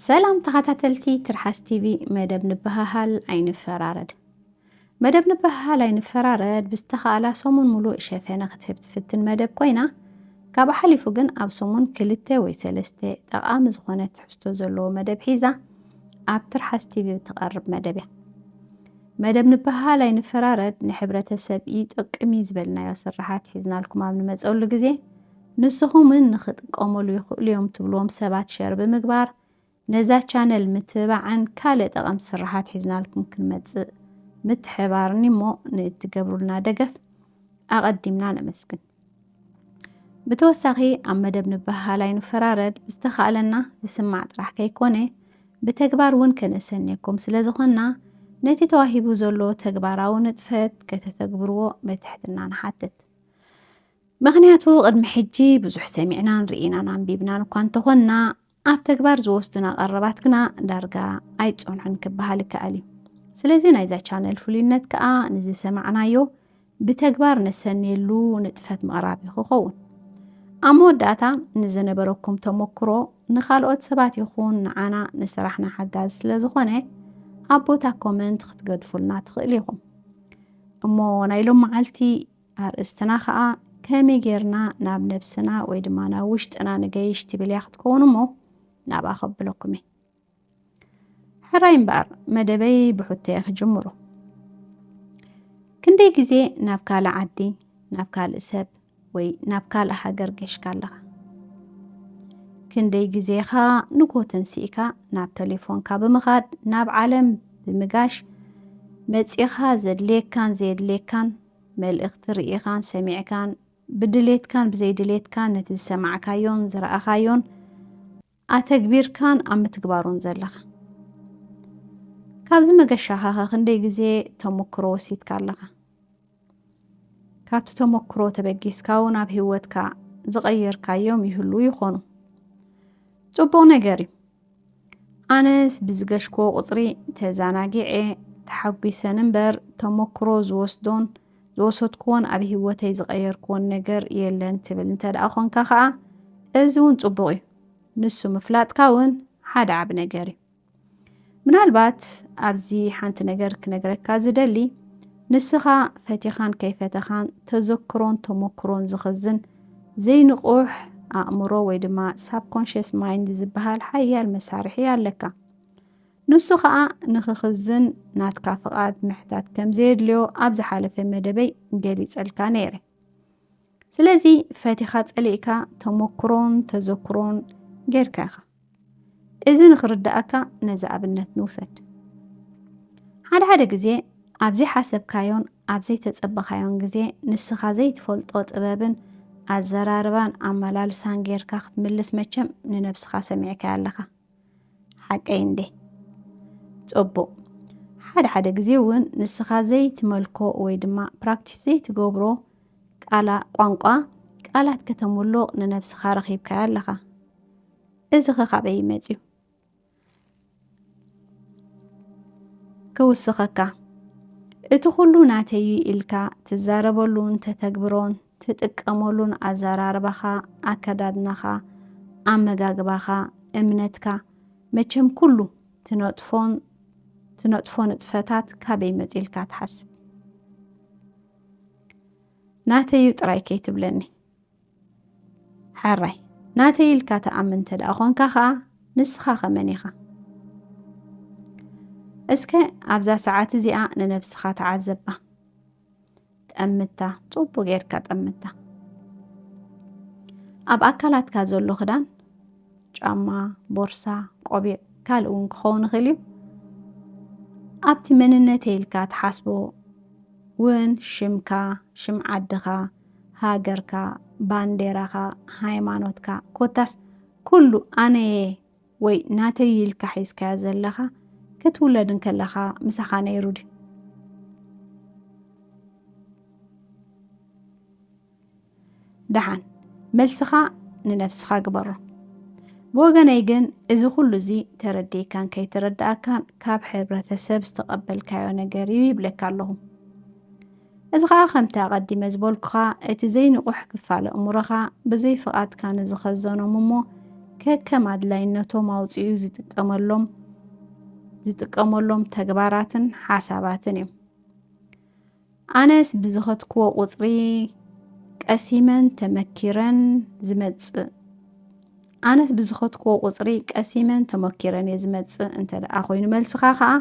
ሰላም ተኸታተልቲ ትርሓስ ቲቪ፣ መደብ ንበሃሃል ኣይንፈራረድ። መደብ ንበሃሃል ኣይንፈራረድ ብዝተኻእላ ሰሙን ሙሉእ ሸፈነ ክትህብ ትፍትን መደብ ኮይና፣ ካብ ሓሊፉ ግን ኣብ ሰሙን ክልተ ወይ ሰለስተ ጠቓሚ ዝኾነ ትሕዝቶ ዘለዎ መደብ ሒዛ ኣብ ትርሓስ ቲቪ እትቐርብ መደብ እያ። መደብ ንበሃሃል ኣይንፈራረድ ንሕብረተሰብ ይጠቅም እዩ ዝበልናዮ ስራሓት ሒዝናልኩም ኣብ ንመፀሉ ግዜ፣ ንስኹምን ንኽጥቀመሉ ይኽእሉ እዮም ትብልዎም ሰባት ሸር ብምግባር፣ ነዛ ቻነል ምትብባዕን ካልእ ጠቐምቲ ስራሓት ሒዝናልኩም ክንመጽእ ምትሕባርኒ እሞ ንእትገብሩልና ደገፍ ኣቐዲምና ነመስግን። ብተወሳኺ ኣብ መደብ ንበሃሃል ኣይንፈራረድ ብዝተኻእለና ዝስማዕ ጥራሕ ከይኮነ ብተግባር እውን ከነሰንየኩም ስለ ዝኾንና ነቲ ተዋሂቡ ዘሎ ተግባራዊ ንጥፈት ከተተግብርዎ ብትሕትና ንሓትት። ምኽንያቱ ቅድሚ ሕጂ ብዙሕ ሰሚዕናን ርኢናን ኣንቢብናን እኳ እንተኾንና ኣብ ተግባር ዝወስዱና ቀረባት ግና ዳርጋ ኣይጸንሑን ክበሃል ይከኣል እዩ። ስለዚ ናይዛ ቻነል ፍሉይነት ከኣ ንዝሰማዕናዮ ብተግባር ነሰንየሉ ንጥፈት ምቕራብ እዩ ክኸውን። ኣብ መወዳእታ ንዝነበረኩም ተመክሮ ንኻልኦት ሰባት ይኹን ንዓና ንስራሕና ሓጋዚ ስለ ዝኾነ ኣብ ቦታ ኮመንት ክትገድፉልና ትኽእሉ ኢኹም። እሞ ናይ ሎም መዓልቲ ኣርእስትና ኸኣ ከመይ ጌርና ናብ ነብስና ወይ ድማ ናብ ውሽጥና ንገይሽ ትብል እያ ክትከውን እሞ ናብኣ ከብለኩም እየ። ሕራይ እምበኣር መደበይ ብሑተየ ክጅምሮ። ክንደይ ግዜ ናብ ካልእ ዓዲ፣ ናብ ካልእ ሰብ ወይ ናብ ካልእ ሃገር ገሽካ ኣለኻ? ክንደይ ግዜ ኸኣ ንግሆ ተንሲእካ ናብ ተሌፎንካ ብምኻድ ናብ ዓለም ብምጋሽ መጺኻ ዘድልየካን ዘየድልየካን መልእኽቲ ርኢኻን ሰሚዕካን ብድሌትካን ብዘይድሌትካን ነቲ ዝሰማዕካዮን ዝረኣኻዮን ኣተግቢርካን ኣብ ምትግባሩን ዘለኻ። ካብዚ መገሻኻ ኸ ክንደይ ግዜ ተመክሮ ወሲድካ ኣለኻ? ካብቲ ተመክሮ ተበጊስካ እውን ኣብ ህይወትካ ዝቐየርካዮም ይህልዉ ይኾኑ። ጽቡቕ ነገር እዩ። ኣነስ ብዝገሽክዎ ቁጽሪ ተዛናጊዐ ተሓጒሰን እምበር ተመክሮ ዝወስዶን ዝወሰድክዎን ኣብ ህይወተይ ዝቐየርክዎን ነገር የለን ትብል እንተ ደኣ ኾንካ ኸኣ እዚ እውን ጽቡቕ እዩ። ንሱ ምፍላጥካ እውን ሓደ ዓቢ ነገር እዩ። ምናልባት ኣብዚ ሓንቲ ነገር ክነግረካ ዝደሊ፣ ንስኻ ፈቲኻን ከይፈተኻን ተዘክሮን ተመክሮን ዝኽዝን ዘይንቑሕ ኣእምሮ ወይ ድማ ሳብኮንሽስ ማይንድ ዝበሃል ሓያል መሳርሒ ኣለካ። ንሱ ኸኣ ንኽኽዝን ናትካ ፍቓድ ምሕታት ከም ዘየድልዮ ኣብ ዝሓለፈ መደበይ ገሊጸልካ ነይረ። ስለዚ ፈቲኻ ጸሊእካ ተመክሮን ተዘክሮን ጌርካ ኢኻ። እዚ ንኽርድኣካ ነዚ ኣብነት ንውሰድ። ሓደ ሓደ ግዜ ኣብ ዘይሓሰብካዮን ኣብ ዘይተጸበኻዮን ግዜ ንስኻ ዘይትፈልጦ ጥበብን ኣዘራርባን ኣመላልሳን ጌርካ ክትምልስ መቸም ንነብስኻ ሰሚዕካያ ኣለኻ። ሓቀይ እንዴ? ጽቡቕ። ሓደ ሓደ ግዜ እውን ንስኻ ዘይትመልኮ ወይ ድማ ፕራክቲስ ዘይትገብሮ ቃላ ቋንቋ ቃላት ከተምልቕ ንነብስኻ ረኺብካያ ኣለኻ። እዚ ኸ ካበይ ይመጽዩ? ክውስኸካ። እቲ ኹሉ ናተዩ ኢልካ ትዛረበሉን ተተግብሮን ትጥቀመሉን ኣዘራርባኻ፣ ኣከዳድናኻ፣ ኣመጋግባኻ፣ እምነትካ፣ መቸም ኩሉ ትነጥፎን ትነጥፎ ንጥፈታት ካበይ መጺኡ ኢልካ ትሓስብ? ናተዩ ጥራይ ከይትብለኒ። ሕራይ፣ ናተይ ኢልካ ትኣምን እንተ ደኣ ኾንካ ኸኣ፣ ንስኻ ኸ መን ኢኻ? እስከ ኣብዛ ሰዓት እዚኣ ንነብስኻ ተዓዘባ። ጠምታ፣ ጽቡቕ ጌርካ ጠምታ። ኣብ ኣካላትካ ዘሎ ክዳን፣ ጫማ፣ ቦርሳ፣ ቆቢዕ፣ ካልእ እውን ክኸውን ይኽእል እዩ። ኣብቲ መንነተይ ኢልካ ትሓስቦ እውን ሽምካ፣ ሽም ዓድኻ፣ ሃገርካ፣ ባንዴራኻ፣ ሃይማኖትካ፣ ኮታስ ኩሉ ኣነየ ወይ ናተይ ኢልካ ሒዝካዮ ዘለኻ ክትውለድ እንከለኻ ምሳኻ ነይሩ ድዩ? ደሓን፣ መልስኻ ንነብስኻ ግበሮ። ብወገነይ ግን እዚ ኩሉ እዚ ተረዲእካን ከይተረዳእካን ካብ ሕብረተሰብ ዝተቐበልካዮ ነገር እዩ ይብለካ ኣለኹ። እዚ ኸኣ ከምቲ ኣቐዲመ ዝበልኩኻ እቲ ዘይንቑሕ ክፋል ኣእምሮኻ ብዘይ ፍቓድካ ንዝኸዘኖም እሞ ከከም ኣድላይነቶም ኣውጺኡ ዝጥቀመሎም ዝጥቀመሎም ተግባራትን ሓሳባትን እዮም። ኣነስ ብዝኸድክዎ ቁጽሪ ቀሲመን ተመኪረን ዝመጽእ ኣነስ ብዝኸድክዎ ቁጽሪ ቀሲመን ተመኪረን እየ ዝመጽእ እንተ ደኣ ኮይኑ፣ መልስኻ ኸኣ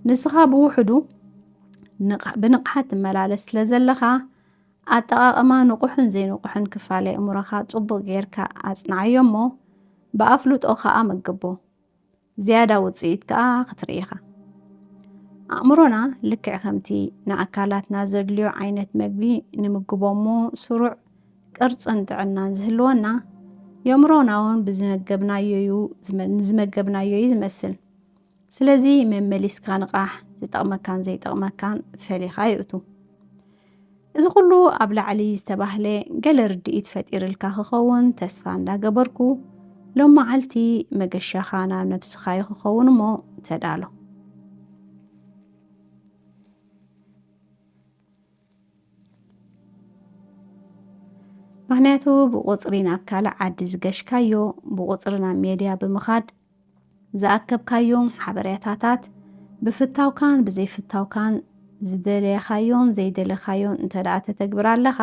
ንስኻ ብውሕዱ ንቕ-፣ ብንቕሓት ትመላለስ ስለ ዘለኻ፣ ኣጠቓቕማ ንቑሕን ዘይንቑሕን ክፋል ኣእምሮኻ ጽቡቕ ጌርካ ኣጽንዓዮ እሞ፣ ብኣፍልጦ ኸኣ መግቦ። ዝያዳ ውጽኢት ከኣ ክትርኢ ኢኻ። ኣእምሮና ልክዕ ከምቲ ንኣካላትና ዘድልዮ ዓይነት መግቢ ንምግቦ እሞ ስሩዕ ቅርጽን ጥዕናን ዝህልወና፣ የእምሮና እውን ብዝመገብናዮ እዩ ዝመ-፣ ንዝመገብናዮ እዩ ዝመስል። ስለዚ መመሊስካ ንቓሕ፣ ዝጠቕመካን ዘይጠቕመካን ፈሊኻ የእቱ። እዚ ኩሉ ኣብ ላዕሊ ዝተባህለ ገለ ርድኢት ፈጢርልካ ክኸውን ተስፋ እንዳገበርኩ፣ ሎም መዓልቲ መገሻኻ ናብ ነብስኻ እዩ ክኸውን እሞ ተዳሎ። ምኽንያቱ ብቁጽሪ ናብ ካልእ ዓዲ ዝገሽካዮ፣ ብቁጽሪ ናብ ሜድያ ብምኻድ ዝኣከብካዮም ሓበሬታታት ብፍታውካን ብዘይፍታውካን ዝደለኻዮን ዘይደለኻዮን እንተ ደኣ ተተግብር ኣለኻ፣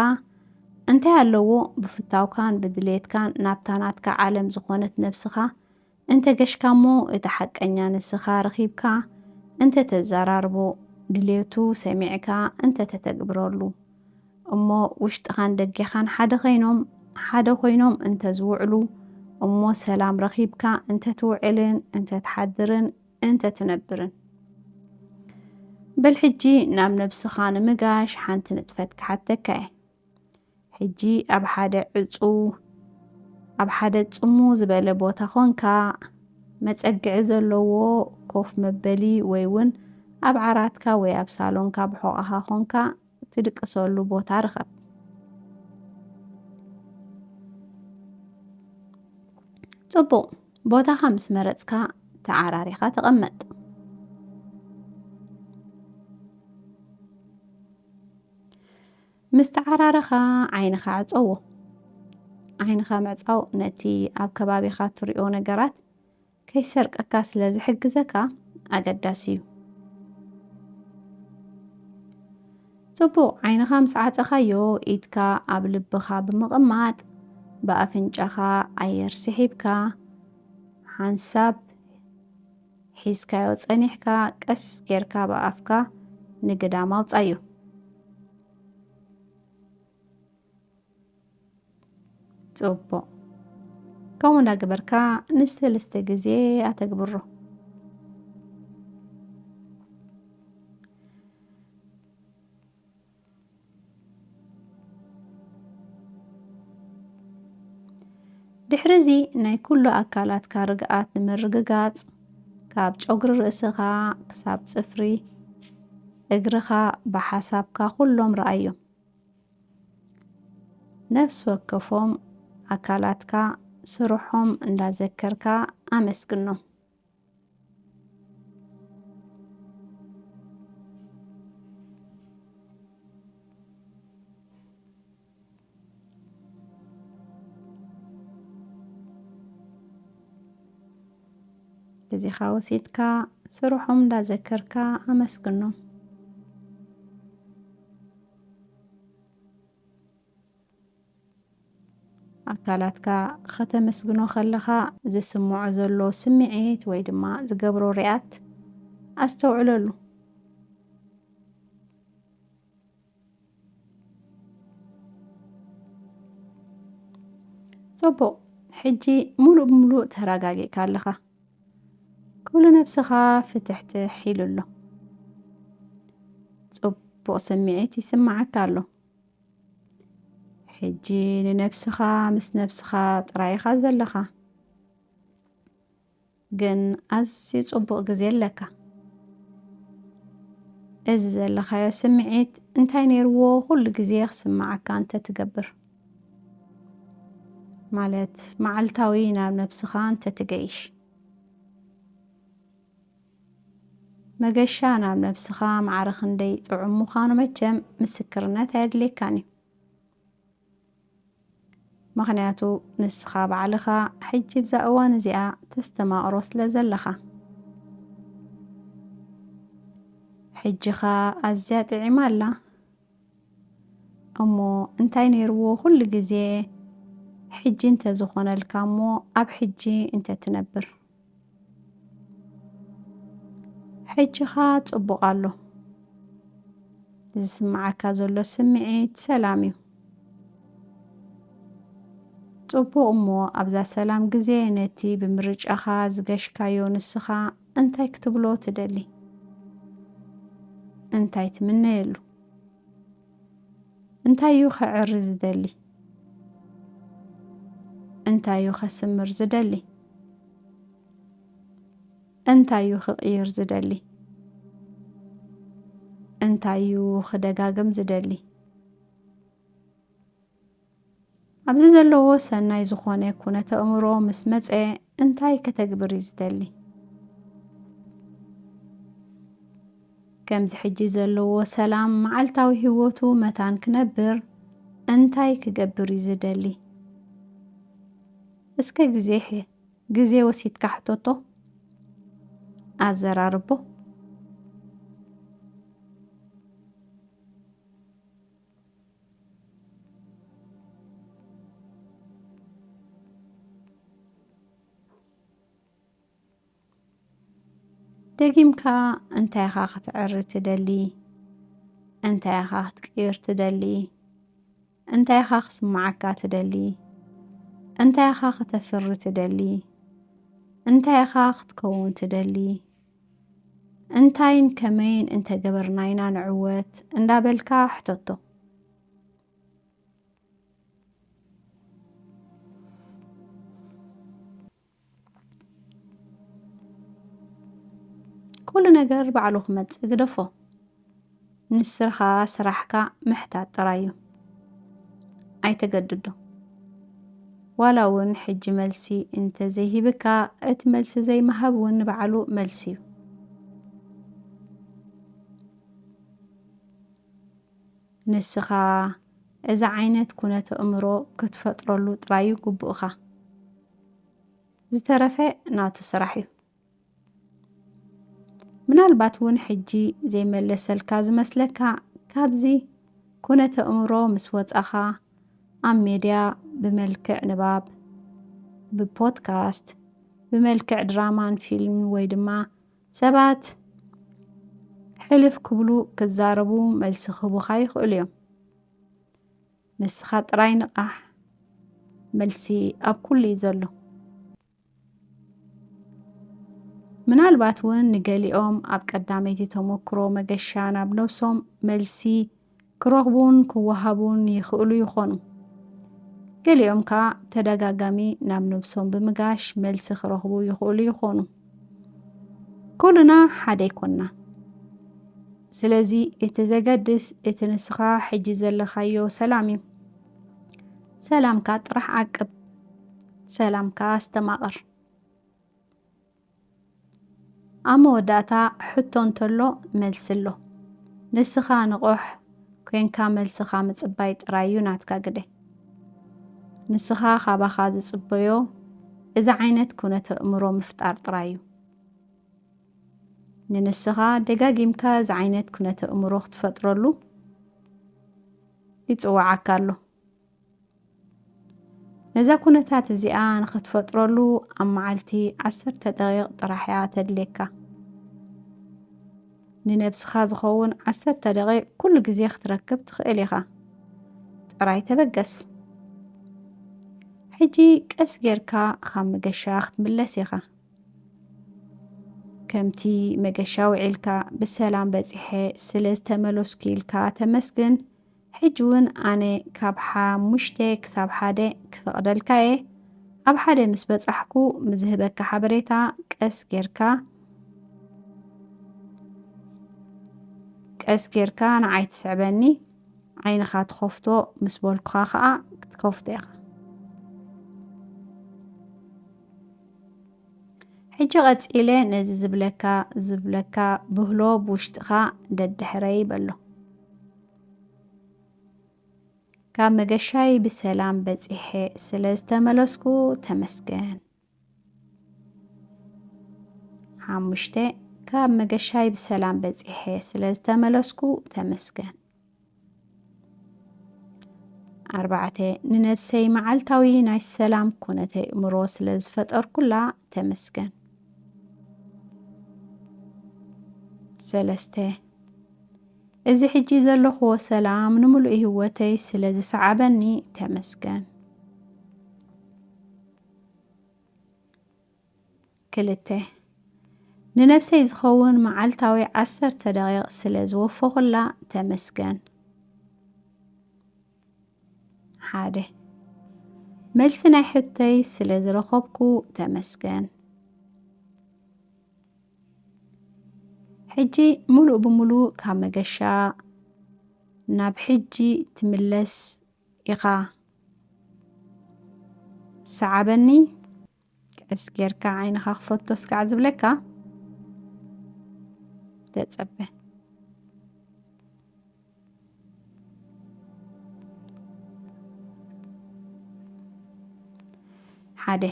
እንታይ ኣለዎ ብፍታውካን ብድሌትካን ናብታ ናትካ ዓለም ዝኾነት ነብስኻ እንተ ገሽካ እሞ፣ እቲ ሓቀኛ ንስኻ ረኺብካ እንተ ተዘራርቦ፣ ድሌቱ ሰሚዕካ እንተ ተተግብረሉ። እሞ ውሽጥኻን ደጌኻን ሓደ ኸይኖም፣ ሓደ ኾይኖም እንተ ዝውዕሉ፣ እሞ ሰላም ረኺብካ እንተ ትውዕልን እንተ ትሓድርን እንተ ትነብርን። በል ሕጂ ናብ ነብስኻ ንምጋሽ ሓንቲ ንጥፈት ክሓተካ እየ። ሕጂ ኣብ ሓደ ዕጹው፣ ኣብ ሓደ ጽምው ዝበለ ቦታ ኾንካ፣ መጸግዒ ዘለዎ ኮፍ መበሊ ወይ እውን ኣብ ዓራትካ ወይ ኣብ ሳሎንካ ብሕቖኻ ኾንካ ትድቅሰሉ ቦታ ርኸብ። ጽቡቕ፣ ቦታኻ ምስ መረጽካ ተዓራሪኻ ተቐመጥ። ምስ ተዓራረኻ ዓይንኻ ዕጸዎ። ዓይንኻ ምዕጻው ነቲ ኣብ ከባቢኻ ትሪኦ ነገራት ከይሰርቀካ ስለ ዝሕግዘካ ኣገዳሲ እዩ። ጽቡቕ፣ ዓይንኻ ምስ ዓጸኻዮ፣ ኢድካ ኣብ ልብኻ ብምቕማጥ፣ ብኣፍንጫኻ ኣየር ስሒብካ፣ ሓንሳብ ሒዝካዮ ጸኒሕካ፣ ቀስ ጌርካ ብኣፍካ ንግዳም ኣውጻዮ። ጽቡቕ። ከምኡ እንዳገበርካ ንሰለስተ ግዜ ኣተግብሮ። ድሕሪ እዚ ናይ ኩሉ ኣካላትካ ርግኣት ንምርግጋጽ፣ ካብ ጨጉሪ ርእስኻ ክሳብ ጽፍሪ እግርኻ ብሓሳብካ ኩሎም ረኣዮም። ነፍሲ ወከፎም ኣካላትካ ስርሖም እንዳዘከርካ ኣመስግኖም። ግዜኻ ወሲድካ ስርሖም እንዳዘከርካ ኣመስግኖም። ኣካላትካ ከተመስግኖ ከለኻ ዝስምዖ ዘሎ ስምዒት ወይ ድማ ዝገብሮ ሪኣክት ኣስተውዕለሉ። ጽቡቕ፣ ሕጂ ሙሉእ ብሙሉእ ተረጋጊእካ ኣለኻ። ኩሉ ነብስኻ ፍትሕትሕ ኢሉ ኣሎ። ጽቡቕ ስምዒት ይስምዓካ ኣሎ። ሕጂ ንነብስኻ ምስ ነብስኻ ጥራይ ኢኻ ዘለኻ። ግን ኣዝዩ ጽቡቕ ግዜ ኣለካ። እዚ ዘለኻዮ ስምዒት እንታይ ነይርዎ ኩሉ ግዜ ክስምዓካ እንተ ትገብር? ማለት መዓልታዊ ናብ ነብስኻ እንተ ትገይሽ። መገሻ ናብ ነብስኻ ማዕረ ክንደይ ጥዑም ምዃኑ መቸም ምስክርነት ኣየድልየካን እዩ። ምኽንያቱ ንስኻ ባዕልኻ ሕጂ ብዛ እዋን እዚኣ ተስተማቕሮ ስለ ዘለኻ። ሕጂኻ ኣዝያ ጥዒማ ኣላ። እሞ እንታይ ነይርዎ ኩሉ ግዜ ሕጂ እንተ ዝኾነልካ እሞ ኣብ ሕጂ እንተ ትነብር? ሕጂኻ ጽቡቕ ኣሎ። ዝስምዓካ ዘሎ ስምዒት ሰላም እዩ። ጽቡቕ እሞ ኣብዛ ሰላም ግዜ ነቲ ብምርጫኻ ዝገሽካዮ ንስኻ እንታይ ክትብሎ ትደሊ? እንታይ ትምነየሉ? እንታይ እዩ ከዕሪ ዝደሊ? እንታይ እዩ ከስምር ዝደሊ? እንታይ እዩ ክቕይር ዝደሊ? እንታይ እዩ ክደጋግም ዝደሊ? ኣብዚ ዘለዎ ሰናይ ዝኾነ ኩነተ እምሮ ምስ መጸ እንታይ ከተግብር እዩ ዝደሊ? ከምዚ ሕጂ ዘለዎ ሰላም መዓልታዊ ህይወቱ መታን ክነብር እንታይ ክገብር እዩ ዝደሊ? እስከ ግዜ ሕ-፣ ግዜ ወሲድካ ሕተቶ፣ ኣዘራርቦ። ደጊምካ እንታይ ኢኻ ክትዕሪ ትደሊ? እንታይ ኢኻ ክትቅይር ትደሊ? እንታይ ኢኻ ክስምዓካ ትደሊ? እንታይ ኢኻ ከተፍሪ ትደሊ? እንታይ ኢኻ ክትከውን ትደሊ? እንታይን ከመይን እንተገበርና ኢና ንዕወት? እንዳበልካ ሕተቶ። ኩሉ ነገር ባዕሉ ክመጽእ ግደፎ። ንስኻ ስራሕካ ምሕታት ጥራይ እዩ። ኣይተገድዶ። ዋላ እውን ሕጂ መልሲ እንተ ዘይሂብካ፣ እቲ መልሲ ዘይምሃብ እውን ንባዕሉ መልሲ እዩ። ንስኻ እዚ ዓይነት ኩነተ እምሮ ክትፈጥረሉ ጥራይ እዩ ግቡእኻ። ዝተረፈ ናቱ ስራሕ እዩ። ምናልባት እውን ሕጂ ዘይመለሰልካ ዝመስለካ፣ ካብዚ ኩነተ እምሮ ምስ ወጻኻ፣ ኣብ ሜድያ ብመልክዕ ንባብ፣ ብፖድካስት፣ ብመልክዕ ድራማን ፊልም ወይ ድማ ሰባት ሕልፍ ክብሉ ክዛረቡ መልሲ ክህቡኻ ይኽእሉ እዮም። ንስኻ ጥራይ ንቓሕ፣ መልሲ ኣብ ኩሉ እዩ ዘሎ። ምናልባት እውን ንገሊኦም ኣብ ቀዳመይቲ ተመክሮ መገሻ ናብ ነብሶም መልሲ ክረኽቡን ክወሃቡን ይኽእሉ ይኾኑ። ገሊኦም ከኣ ተደጋጋሚ ናብ ነብሶም ብምጋሽ መልሲ ክረኽቡ ይኽእሉ ይኾኑ። ኩልና ሓደ ኣይኮንና። ስለዚ እቲ ዘገድስ እቲ ንስኻ ሕጂ ዘለኻዮ ሰላም እዩ። ሰላምካ ጥራሕ ዓቅብ። ሰላምካ ኣስተማቕር። ኣብ መወዳእታ ሕቶ እንተሎ መልሲ ኣሎ። ንስኻ ንቑሕ ኮንካ መልስኻ ምጽባይ ጥራይ እዩ ናትካ ግደ። ንስኻ ካባኻ ዝጽበዮ እዚ ዓይነት ኩነተ እምሮ ምፍጣር ጥራይ እዩ። ንንስኻ ደጋጊምካ እዚ ዓይነት ኩነተ እምሮ ክትፈጥረሉ ይጽውዓካ ኣሎ። ነዛ ኩነታት እዚኣ ንኽትፈጥረሉ ኣብ መዓልቲ ዓሰርተ ደቂቕ ጥራሕ እያ ተድልየካ። ንነብስኻ ዝኸውን ዓሰርተ ደቂቕ ኩሉ ግዜ ክትረክብ ትኽእል ኢኻ። ጥራይ ተበገስ። ሕጂ ቀስ ጌርካ ካብ መገሻ ክትምለስ ኢኻ። ከምቲ መገሻ ውዒልካ ብሰላም በጺሐ ስለ ዝተመለስኩ ኢልካ ተመስግን። ሕጂ እውን ኣነ ካብ ሓሙሽተ ክሳብ ሓደ ክፈቕደልካ እየ። ኣብ ሓደ ምስ በጻሕኩ ንዝህበካ ሓበሬታ ቀስ ጌርካ፣ ቀስ ጌርካ ንዓይ ትስዕበኒ። ዓይንኻ ትኸፍቶ ምስ በልኩኻ ከኣ ክትከፍቶ ኢኻ። ሕጂ ቀጺለ ነዚ ዝብለካ፣ ዝብለካ ብህሎ ብውሽጥኻ ደድሕረይ በሎ። ካብ መገሻይ ብሰላም በጺሐ ስለ ዝተመለስኩ ተመስገን። ሓሙሽተ፣ ካብ መገሻይ ብሰላም በጺሐ ስለ ዝተመለስኩ ተመስገን። ኣርባዕተ፣ ንነብሰይ መዓልታዊ ናይ ሰላም ኩነተ ኣእምሮ ስለ ዝፈጠርኩላ ተመስገን። ሰለስተ፣ እዚ ሕጂ ዘለኹዎ ሰላም ንምሉእ ህይወተይ ስለ ዝሰዓበኒ ተመስገን። ክልተ፣ ንነብሰይ ዝኸውን መዓልታዊ ዓሰርተ ደቂቕ ስለ ዝወፈኹላ ተመስገን። ሓደ፣ መልሲ ናይ ሕቶይ ስለ ዝረኸብኩ ተመስገን። ሕጂ ምሉእ ብምሉእ ካብ መገሻ ናብ ሕጂ ትምለስ ኢኻ። ሰዓበኒ። ቀስ ጌርካ ዓይንኻ ክፈቶ እስካዕ ዝብለካ ተጸበ። ሓደ፣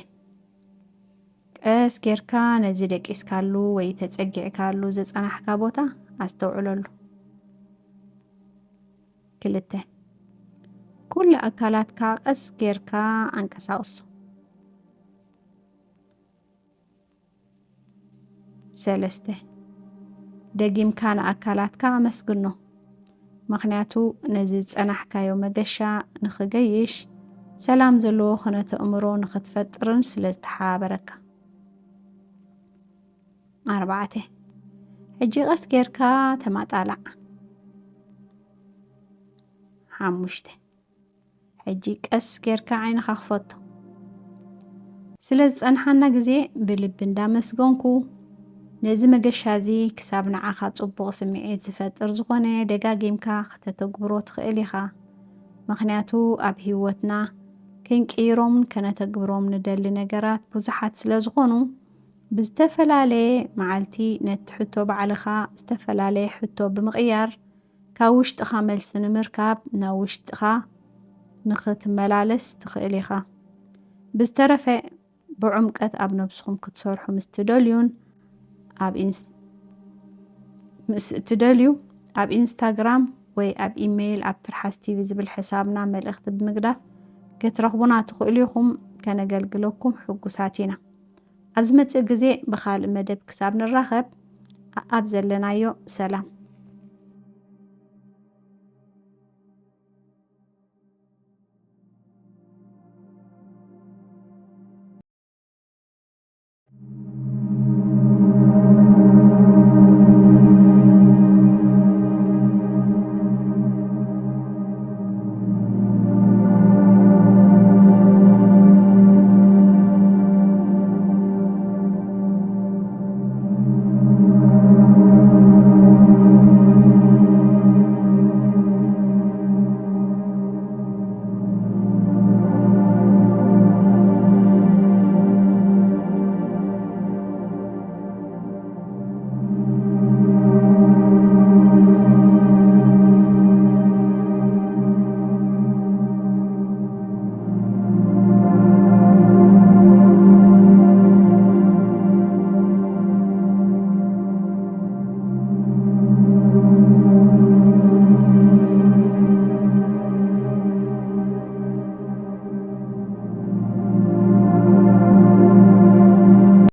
ቀስ ጌርካ ነዚ ደቂስካሉ ወይ ተጸጊዕካሉ ዝጸናሕካ ቦታ ኣስተውዕለሉ። ክልተ፣ ኩሉ ኣካላትካ ቀስ ጌርካ ኣንቀሳቕሶ። ሰለስተ፣ ደጊምካ ንኣካላትካ ኣመስግኖ፣ ምኽንያቱ ነዚ ዝጸናሕካዮ መገሻ ንኽገይሽ፣ ሰላም ዘለዎ ኩነተ ኣእምሮ ንኽትፈጥርን ስለ ዝተሓባበረካ። ኣርባዕተ፣ ሕጂ ቀስ ጌርካ ተማጣላዕ። ሓሙሽተ፣ ሕጂ ቀስ ጌርካ ዓይንኻ ክፈቶ። ስለ ዝጸንሓና ግዜ ብልቢ እንዳመስገንኩ፣ ነዚ መገሻ እዚ ክሳብ ንዓኻ ጽቡቕ ስምዒት ዝፈጥር ዝኾነ ደጋጊምካ ከተተግብሮ ትኽእል ኢኻ። ምኽንያቱ ኣብ ህይወትና ክንቅይሮምን ከነተግብሮም ንደሊ ነገራት ብዙሓት ስለ ዝኾኑ፣ ብዝተፈላለየ መዓልቲ ነቲ ሕቶ ባዕልኻ ዝተፈላለየ ሕቶ ብምቕያር፣ ካብ ውሽጥኻ መልሲ ንምርካብ ናብ ውሽጥኻ ንኽትመላለስ ትኽእል ኢኻ። ብዝተረፈ፣ ብዕምቀት ኣብ ነብስኹም ክትሰርሑ ምስ ትደልዩን ኣብ ኢንስ-፣ ምስ እትደልዩ፣ ኣብ ኢንስታግራም ወይ ኣብ ኢሜይል ኣብ ትርሓስ ቲቪ ዝብል ሕሳብና መልእኽቲ ብምግዳፍ ክትረኽቡና ትኽእሉ ኢኹም። ከነገልግለኩም ሕጉሳት ኢና። ኣብ ዝመጽእ ግዜ ብኻልእ መደብ ክሳብ ንራኸብ፣ ኣብ ዘለናዮ ሰላም።